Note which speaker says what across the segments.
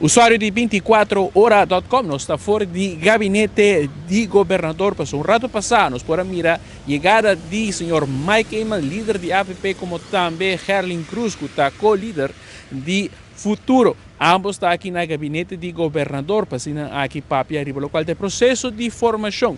Speaker 1: Usuario di 24ora.com, nos ta for di gabinete di gobernador. Paso un rato pasa nos por a mira yegada di señor Mike Eman, lider di AVP, como tambe Gerlin Cruz, cu ta co-lider di Futuro. Ambos ta aki na gabinete di gobernador pa asina aki papia riba locual ta e proceso di formacion.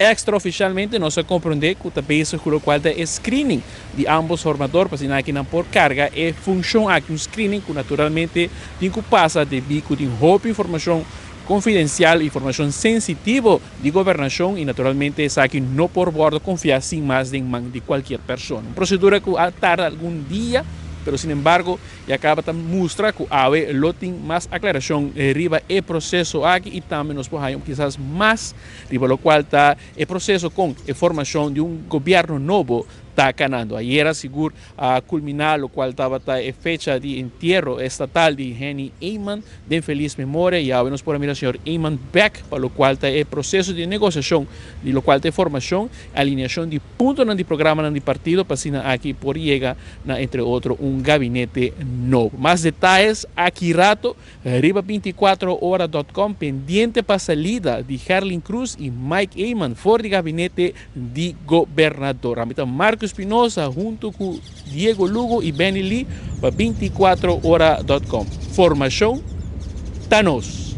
Speaker 1: Extraoficialmente nos a comprende cu ta bezig cu locual ta e screening di ambos formador pa asina aki nan por carga e funcion aki, un screening cu naturalmente tin cu pasa debi cu tin hopi informacion confidencial, informacion sensitivo di gobernacion y naturalmente esaki no por wordo confia sin mas den man di cualkier persona. Un procedura cu a tarda algun dia, pero sinembargo E a caba ta mustra cu awe lo tin mas aclaracion riba e proceso aki y tambe nos por haya kisas mas riba locual ta e proceso con e formacion di un gobierno nobo ta canando. Ayera sigur a culmina locual tabata e fecha di entiero estatal di Henny Eman den feliz memoria y awe nos por a mira señor Eman bek pa locual ta e proceso di negociacion di locual ta e formacion, alineacion di puntonan di programanan di partido pa asina aki por yega na entre otro un gabinete nobo. Mas detayes aki rato riba 24ora dot com pendiente pa salida di Gerlin Cruz y Mike Eman for di gabinete di gobernador. Ami ta Marco Espinosa hunto cu Diego Lugo y Benny Lee pa 24ora dot com. Formacion ta nos!